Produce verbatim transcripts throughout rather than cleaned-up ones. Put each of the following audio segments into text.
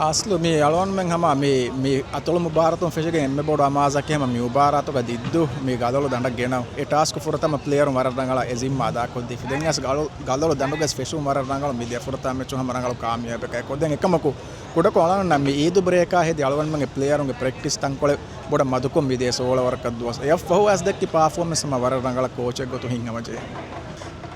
އަސްލު މި އަޅުގަނޑުމެން ހަމަ މި، މި އަތޮޅު މުބާރާތުން ފެށިގެން އެންމެ ބޮޑު އަމާޒަކީ ހަމަ މި މުބާރާތުގަ ދިއްދޫ މި ގަލޮޅު ދަނޑަށް ގެނައު. އެ ޓާސްކު ފުރަތަމަ ޕްލޭޔަރުން ވަރަށް ރަނގަޅަށް އެ ޒިންމާ އަދާކޮށްދީފި. ދެން އަސް ގަލޮ-، ގަލޮޅު ދަނޑުގަސް ފެށުން ވަރަށް ރަނގަޅު މިދިޔަ ފުރަތަމަ މެޗު ހަމަ ރަނގަޅު ކާމިޔާބެކަށް އެކޮށް. ދެން އެކަމަކު ކުޑަކޮށް އަޅަންނަށް މި އީދު ބްރޭކާ ހެދި އަޅުގަނޑުމެންގެ ޕްލޭޔަރުންގެ ޕްރެކްޓިސް ތަންކޮޅެއް ބޮޑަށް މަދުކޮށް މިދިޔަ ސޯޅަ ވަރަކަށް ދުވަސް. އެއަށްފަހު އަސް ދެއްކި ޕާފޯމެންސް ހަމަ ވަރަށް ރަނގަޅަށް ކޯޗެއް ގޮތުން ހިތްހަމަޖެހޭ.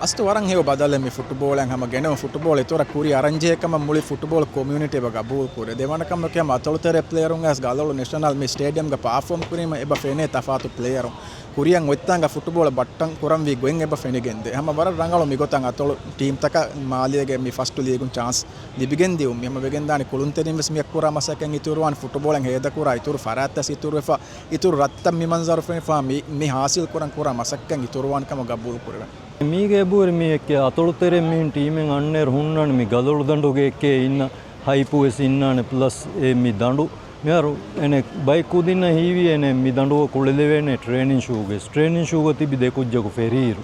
އަސްތު ވަރަށް ހެޔޮ ބަދަލެއް މި ފުޓުބޯޅައިން ހަމަ ގެނެވުނު ފުޓުބޯޅަ އިތުރަށް ކުރިއަށް އަރަންޖެހޭ ކަމަށް މުޅި ފުޓުބޯޅަ ކޮމިއުނިޓީ އެބަ ގަބޫލު ކުރޭ. ދެވަނަ ކަމަކީ ހަމަ އަތޮޅުތެރޭ ޕްލޭޔަރުން އަސް ގަލޮޅު ނެޝަނަލް މި ސްޓޭޑިއަމްގަ ޕާފޯމް ކުރީމަ އެބަ ފެނޭ ތަފާތު ޕްލޭޔަރުން. ކުރިއަށް އޮތްތާނގަ ފުޓުބޯޅަ ބައްޓަން ކުރަންވީ ގޮތް އެބަ ފެނިގެންދޭ. ހަމަ ވަރަށް ރަނގަޅު މިގޮތަށް އަތޮޅު ޓީމްތަކަށް މާލޭގެ މި ފަސްޓު ލީގުން ޗާންސް ލިބިގެން ދިއުން. މި ހަމަ ވެގެންދާނެ ކުޅުންތެރިން ވެސް މިއަށް ކުރާ މަސައްކަތް އިތުރުވާން ފުޓުބޯޅައިން ހޭދަކުރާ އިތުރު ފަރާތްތައް އިތުރުވެފަ، އިތުރު ރަށްތައް މި މަންޒަރު ފެނިފާ މި، މި ހާސިލް ކުރަން ކުރާ މަސައްކަތް އިތުރުވާން ކަމަށް ގަބޫލު ކުރެވެން. މީގެ އެބަހުރި މީ އެއްކޭ އަތޮޅުތެރެ މިހެން ޓީމެއް އަންނައިރު ހުންނާނެ މި ގަލޮޅުދަނޑުގެ އެއްކޭ އިންނަ ހައިޕު ވެސް އިންނާނެ ޕްލަސް އެ މި ދަނޑު މިހާރު އެނެ ބައެއް ކުދިންނަށް ހީވީ އެނެ މި ދަނޑުގަ ކުޅެލެވޭނެ ޓްރޭނިން ޝޫގެ، ޓްރޭނިން ޝޫގަ ތިބި ދެ ކުއްޖަކު ފެށިއިރު.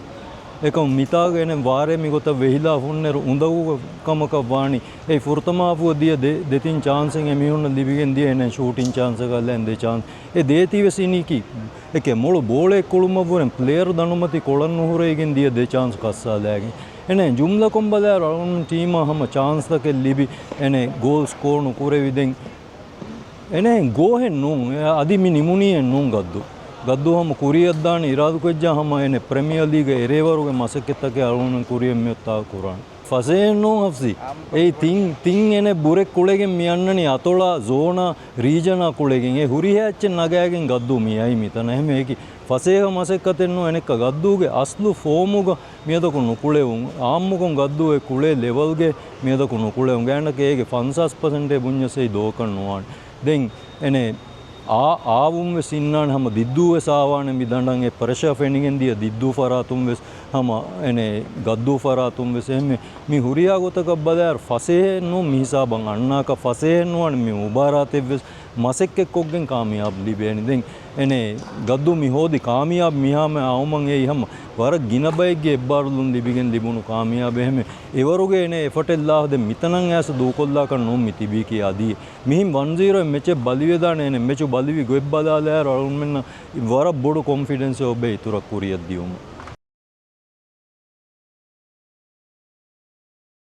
އެކަމު މިތާގަ އެނެ ވާރޭ މިގޮތަށް ވެހިލާ ހުންނައިރު އުނދަގޫ ކަމަކަށް ވާނީ. އެއީ ފުރަތަމަ ހާފުގަ ދިޔަ ދެ، ދެތިން ޗާންސެއް އެމީހުންނަށް ލިބިގެން ދިޔަ އެނެ ޝޫޓިން ޗާންސަކަށް އަލައިން ދެ ޗާންސް. އެ ދޭތީވެސް އިނީކީ އެކެ މޮޅު ބޯޅައެއް ކުޅުމަށްވުރެން ޕްލޭޔަރު ދަނޑުމަތި ކޮޅަށް ނުހުރެވިގެން ދިޔަ ދެ ޗާންސް ކައްސާލައިގެން. އެނެ ޖުމްލަކޮށް ބަލާއިރު އަޅުގަނޑު ޓީމަށް ހަމަ ޗާންސްތަކެއް ލިބި އެނެ ގޯލް ސްކޯރު ކުރެވި ދެން އެނެ ގޯހެއް ނޫން. އެ އަދި މި ނިމުނީއެއް ނޫން ގައްދޫ. ގައްދޫ ހަމަ ކުރިއަށްދާނެ އިރާދުކޮށްޖާ ހަމަ އެނެ ޕްރެމިއާ ލީގަށް އެރޭވަރުގެ މަސައްކަތްތަކެއް އަޅުގަނޑު ކުރިއަށް މިއޮތާ ކުރާނެ. ފަސޭހެއް ނޫން ހަފްސީ. އެއީ ތިން، ތިން އެނެ ބުރެއް ކުޅެގެން މި އަންނަނީ އަތޮޅާ، ޒޯނާ، ރީޖަނާ ކުޅެގެން. އެ ހުރިހާ އެއްޗެއް ނަގާގެން ގައްދޫ މި އައީ މިތަނަށް. އެހެން އެކި ފަސޭހަ މަސައްކަތެއް ނޫން. އެނެއްކަ ގައްދޫގެ އަސްލު ފޯމުގަ މިއަދަކު ނުކުޅެވުން. އާއްމުކޮށް ގައްދޫ އެ ކުޅޭ ލެވަލްގެ މިއަދަކު ނުކުޅެވުން. ގާތްގަނޑަކަށް އޭގެ ފަންސާސް ޕަސެންޓޭ ބުންޏަސް އެއީ ދޯކަށް ނުވާނެ. ދެން އެނެ އާ، އާވުން ވެސް އިންނާނެ ހަމަ ދިއްދޫ ވެސް އާވާނެ މި ދަނޑަށް. އެ ޕްރެޝާ ފެނިގެން ދިޔަ ދިއްދޫ ފަރާތުން ވެސް ހަމަ އެނެ ގައްދޫ ފަރާތުން ވެސް އެހެން މި، މި ހުރިހާ ގޮތަކަށް ބަލާއިރު ފަސޭހައެއް ނޫން މި ހިސާބަށް އަންނާކަށް. ފަސޭހައެއް ނުވާނެ މި މުބާރާތެއް ވެސް މަސައްކަތްކޮށްގެން ކާމިޔާބު ލިބޭނެ. ދެން އެނެ ގައްދޫ މި ހޯދި ކާމިޔާބު މިހާމެ އައުމަށް އެއީ ހަމަ ވަރަށް ގިނަ ބައެއްގެ އެއްބާރުލުން ލިބިގެން ލިބުނު ކާމިޔާބެއް. އެހެން އެވަރުގެ އެނެ އެފަޓެއް ލާހަ ދެން މިތަނަށް އައިސް ދޫކޮށްލާކަށް ނޫން މި ތިބީކީ އަދި. މިހިން ވަން ޒީރޯ އެއް މެޗެއް ބަލިވެދާނެ އެނެ މެޗު ބަލިވި ގޮތް ބަލާލާއިރު އަޅުގަނޑުމެންނަށް ވަރަށް ބޮޑު ކޮންފިޑެންސެއް އޮބޭ އިތުރަށް ކުރިއަށް ދިޔުމަށް.